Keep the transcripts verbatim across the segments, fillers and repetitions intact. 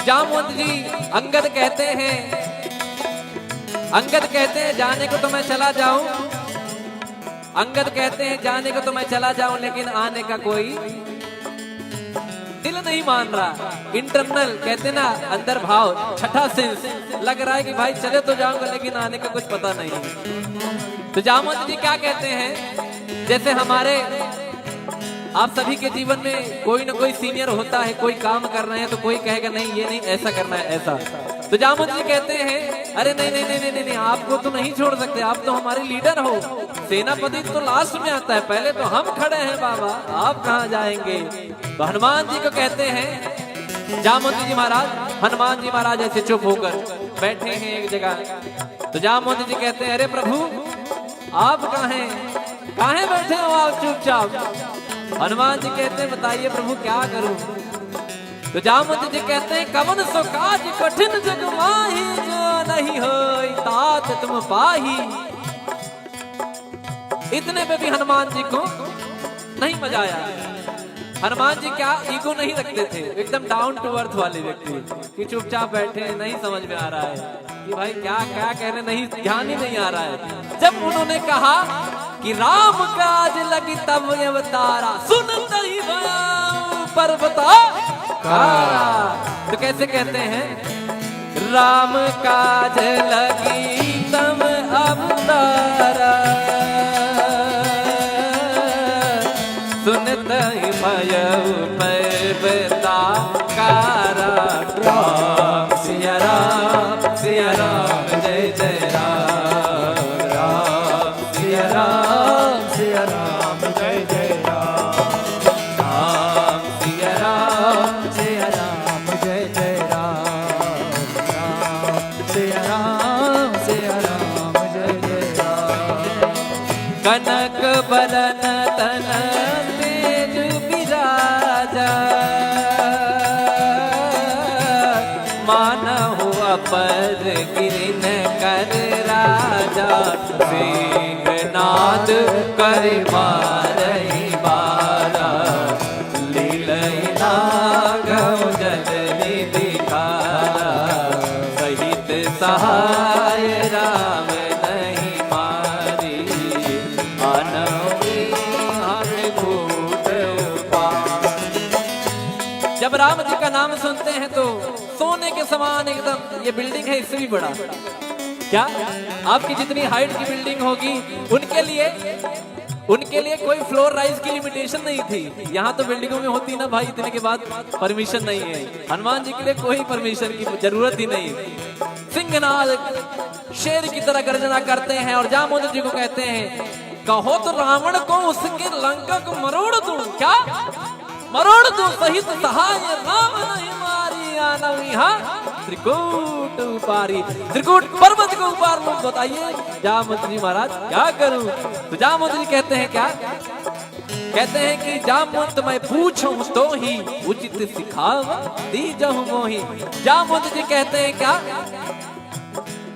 जामवंत जी, अंगद कहते हैं, अंगद कहते हैं, "जाने को तो मैं चला जाऊं, अंगद कहते हैं, जाने को तो मैं चला जाऊं, लेकिन आने का कोई दिल नहीं मान रहा।" Internal कहते ना, अंदर भाव, छठा सेंस लग रहा है कि भाई चले तो जाऊंगा, लेकिन आने का कुछ पता नहीं। तो जामवंत जी क्या कहते हैं, जैसे हमारे आप सभी के जीवन में कोई ना कोई सीनियर होता है, कोई काम कर रहे हैं तो कोई कहेगा, "नहीं, ये नहीं, ऐसा करना है, ऐसा।" तो जामवंत जी कहते हैं, "अरे नहीं, नहीं, नहीं, नहीं, नहीं, नहीं, आपको तो नहीं छोड़ सकते, आप तो हमारे लीडर हो। सेनापति तो लास्ट में आता है, पहले तो हम खड़े हैं बाबा, आप कहाँ जाएंगे?" तो हनुमान जी को कहते हैं जामवंत जी महाराज, हनुमान जी महाराज ऐसे चुप होकर बैठे हैं एक जगह। तो जामवंत जी कहते हैं, "अरे प्रभु, आप काहे, काहे बैठे हो आप चुपचाप?" हनुमान जी कहते हैं, "बताइए प्रभु, क्या करूं?" तो जामवंत जी कहते हैं, "कवन सो काज कठिन जग माही, जो नहीं होई तात तुम पाही।" इतने पे भी हनुमान जी को नहीं मजा आया। हनुमान जी क्या ईगो नहीं रखते थे, एकदम डाउन टू अर्थ वाले व्यक्ति, कि चुपचाप बैठे हैं, नहीं समझ में आ रहा है कि भाई क्या, क्या कह रहे, नहीं, ध्यान ही नहीं आ रहा है। जब उन्होंने कहा कि "राम काज लगी तब अवतारा, सुनत ही भया पर्वता कारा।" तो कैसे कहते हैं, "राम काज लगी तब अवतारा, सुनत ही भयउ पर्वता कारा।" राम सिया राम, सिया राम, जय जय राम। राम सिया राम, सिया राम, जय जय राम। राम सिया राम, सिया राम, जय जय राम। राम सिया राम, सिया राम, जय जय राम। कनक बरन तन तेज बिराजा, मानहु अपर गिरिन कर राजा। सिंहनाद करि मारहि बारा, लीलइ नागउ जल निधि खारा। सहित सहाय राम नहीं मारी, आनहु हर कूट उपाय। जब राम जी का नाम सुनते हैं तो सोने के समान एकदम, ये बिल्डिंग है, इससे भी बड़ा। क्या आपकी जितनी हाइट की बिल्डिंग होगी, उनके लिए, उनके लिए कोई फ्लोर राइज की लिमिटेशन नहीं थी। यहाँ तो बिल्डिंगों में होती ना भाई, इतने के बाद परमिशन नहीं है। हनुमान जी के लिए कोई परमिशन की जरूरत ही नहीं। सिंहनाद शेर की तरह गर्जना करते हैं और जामवंत जी को कहते हैं, "कहो तो रावण को उसके लंका को मरोड़ दूं।" क्या? "मरोड़ दूं सहित सहाय राम नहीं मारी, आनहु इहाँ त्रिकूट उपारी।" त्रिकूट पर्वत को उपार लो, बताइए जामवंत जी महाराज, क्या करूं? तो जामवंत जी कहते हैं क्या? कहते हैं कि "जामवंत मैं पूछूं तो ही, उचित सिखावा दीजहु मोहि।" जामवंत जी कहते हैं क्या?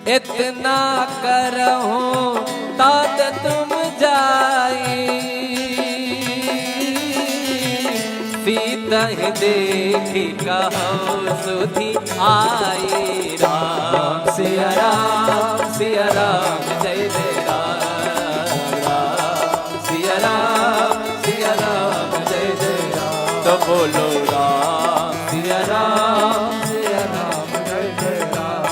"इतना करहु तात तुम जाई, सीतहि देखि कहउ सुधि आई।" राम सिया राम, सिया राम, जय जय राम। राम सिया राम, सिया राम, जय जय राम। तो बोलो राम सिया राम, सिया राम, जय जय राम।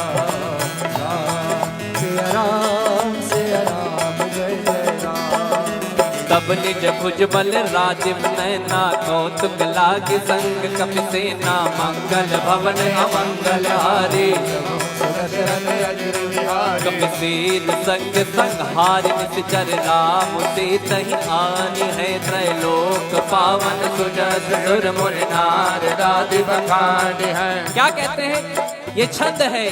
राम सिया राम, सिया राम, जय जय राम। तब निज भुजबल राजिम नैना कौतुक लागे संग कपिसेना मंगल भवन अमंगल हारी। कपिसेन संग संहारि निसिचर राम सीतहि आनी है। त्रैलोक पावन सुजस सुर मुनि नारद आदि बखानी है। क्या कहते हैं? ये छंद है।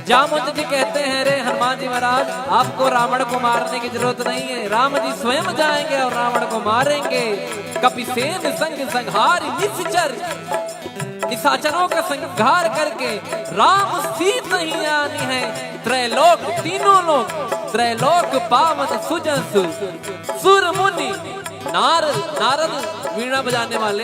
जामवंत जी कहते हैं, "अरे हनुमान जी महाराज, आपको रावण को मारने की जरूरत नहीं है, राम जी स्वयं जाएंगे और रावण को मारेंगे।" कपिसेन संग संहारि निसिचर, निशाचरों का संहार करके राम सीतहि आनी है। त्रैलोक, तीनों लोक, त्रैलोक पावन सुजस सुर मुनि नारद, नारद वीणा बजाने वाले,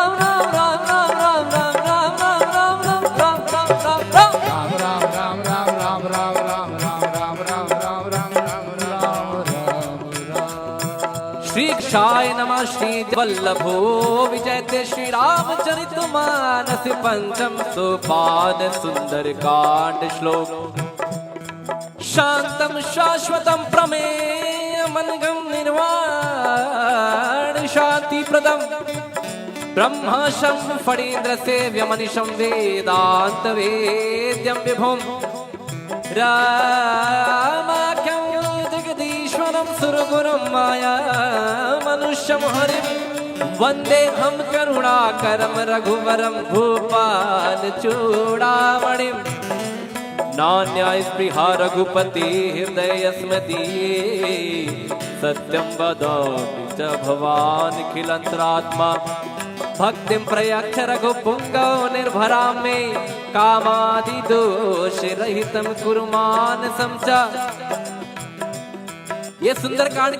श्री गणेशाय नमः। श्री वल्लभो विजयते श्री रामचरित मानस पंचम सोपान सुंदरकांड श्लोक। शांतं शाश्वतं प्रमेयमनघं निर्वाणशांतिप्रदम्। ब्रह्माशं फणीन्द्रसेव्यमनिशं वेदान्तवेद्यं विभुम्। रामाख्यं जगदीश्वरं सुरगुरुं मायामनुष्यं हरिम्। वन्देऽहं करुणाकरं रघुवरं भूपालचूडामणिम्। नान्यास्पृहा रघुपते हृदयस्मदीये। सत्यं वदामि च भवानखिलन्तरात्मा। भक्तिं प्रयच्छ रघुपुङ्गव निर्भरां मे। कामादिदोषरहितं कुरु मानसं च। ये सुंदरकांड